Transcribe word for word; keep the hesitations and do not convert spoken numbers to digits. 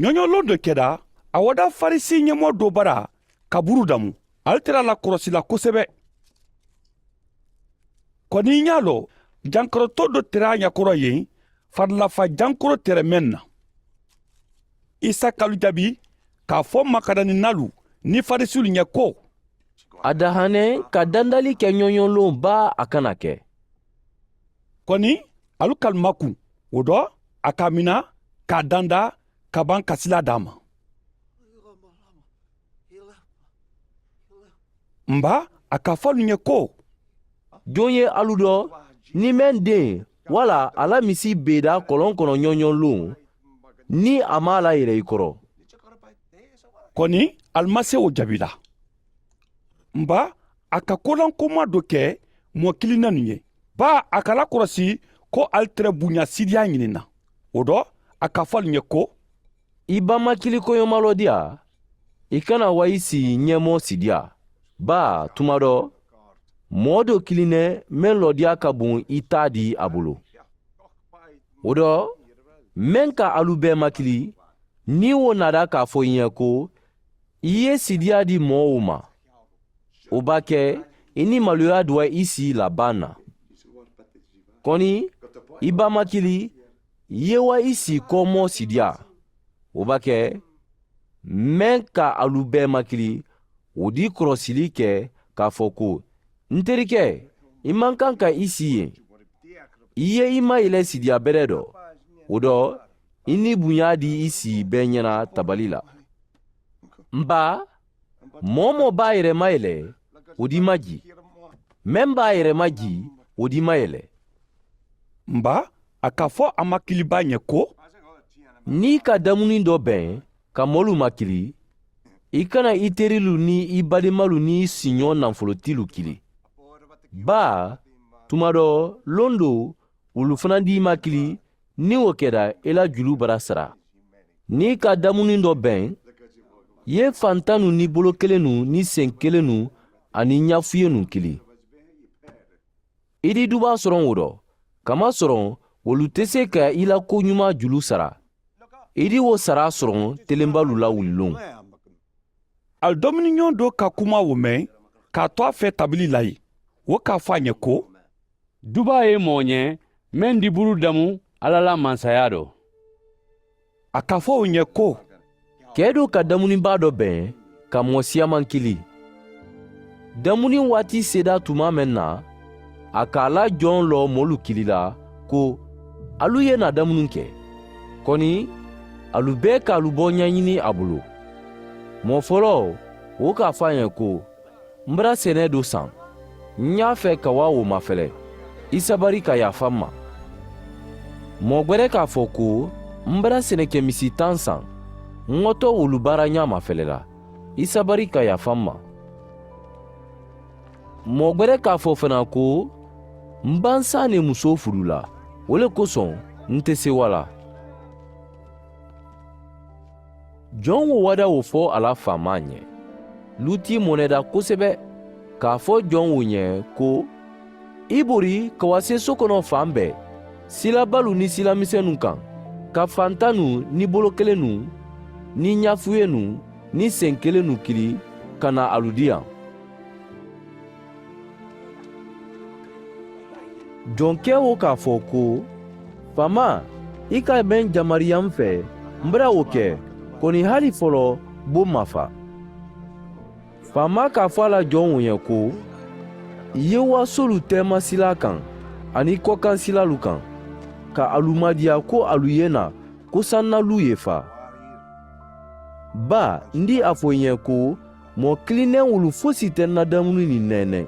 Ñoñolondo keda a wada farisi ñemo do bara ka buru damu. Ali tera la korosi la kosebe. Koni ñalo jankoroto do tera ñakoro ye. Farila fa jankoro tere men na isa kalu jabi ka fo makadani nalu ni farisilu ñe ko. A dahane ka dandali ke ñoñolon ba a kana ke. Koni alu kalu makun wo do a ka mina ka danda ka ban ka sila dama. Mba a ka fo alu ñe ko. Jon ye alu do ni men den wala a la misi beda kolon kono ñoñolon ni a ma a la yere i koro? Koni alu ma se wo jabila. Mba a ka kolan koma do ke moo kilinenu ye. Ba a ka la korosi ko alu tere buña sidiya ñinina. Wo do a ka fo alu ñe ko. I ba ma kili koñoma lodiya. I kana wa i si ñe moo sidiya. Ba tuma do moo do kilinen men lodiya ka bun i taa di a bulu. Wo do men ka alu bee ma kili ni wo naada ka fo i ñe ko i ye sidiya di moo wo ma. Wo ba ke i ni maluya duwa i si la baa na. Koni i ba ma kili i ye wa i si ko moo sidiya. Wo ba ke men ka alu bee ma kili wo di korosili ke ka fo ko n terike i man kan ka i si ye. I ye i ma yele sidiya bere do wo do i ni buña di i si bee ñena tabali la. Mba moo-wo-moo b'a yere mayele wo di maji. Men b'a yere maji wo di mayele. Mba a ka fo a ma kili baa ñe ko. Ni i ka damuni do ben ka moolu ma kili i kana i terilu ni i badimalu ni i siñoo nanfolotilu kili. Baa tuma do londo wolu fanaŋ di i ma kili. Niŋ wo keta i la julu bara sara. Niŋ i ka damuni do ben i ye fantannu ni bolo kelennu ni seŋ kelennu aniŋ ñafuyennu kili. I di dubaa soroŋ wo do kamasoroŋ wolu te se ka i la koñumaa julu sara. I di wo saraa soroŋ telembalu la wuliloŋ. Ali domuni ñoŋ do ka kuma wo meŋ ka a to a fee tabili la ye wo ka a fo a ñe ko. Dubaa ye moo ñee meŋ di buru damu alla la mansayaa do. A ka fo wo ñe ko. Kee do ka damunibaa do beŋ ka moo siyamaŋ kili. Damuni waati seedaa tumaa meŋ na a ka a la joŋ loo moolu kili la ko, alu ye naa damuni ke. Koni alu bee ka alu booñaa ñini a bulu. Moo foloo wo ka a fo a ñe ko, m bara senee do saŋ. N ñaa fee ka waa wo mafele i sabari ka yaafa m ma. Moo gbere ka a fo ko, m bara senekemisi taŋ saŋ. N ŋoto wolu baarañaa mafele la i sabari ka yaafa m ma. Moo gbere ka a fo fanaa ko, m ba n saa ne musoo fulu la. Wo le kosoŋ n te sewa la. Joŋ wo wada wo fo a la faamaa ñe. Luti moneda kosebe ka a fo joŋ wo ñe ko, i bori kawaseeso kono fan bee silabalu ni silamisennu kaŋ, ka fantannu ni bolokelennu ni ñafuyennu ni senkelennu kili ka na alu diyaŋ. Joŋ ke wo ka a fo ko, faamaa, i ka meŋ jamariya m fee, m bara wo ke. Koni hali foloo bo m mafa. Faamaa ka a fo a la joŋ wo ye ko, i ye waasoolu teema silaa kaŋ aniŋ kookaŋ silaalu kaŋ, ka alu maadiya ko alu ye naa ko sannaluu ye faa. Baa, n di a fo i ye ko, moo kilineŋ wulu fosi te n na damuni ni neene.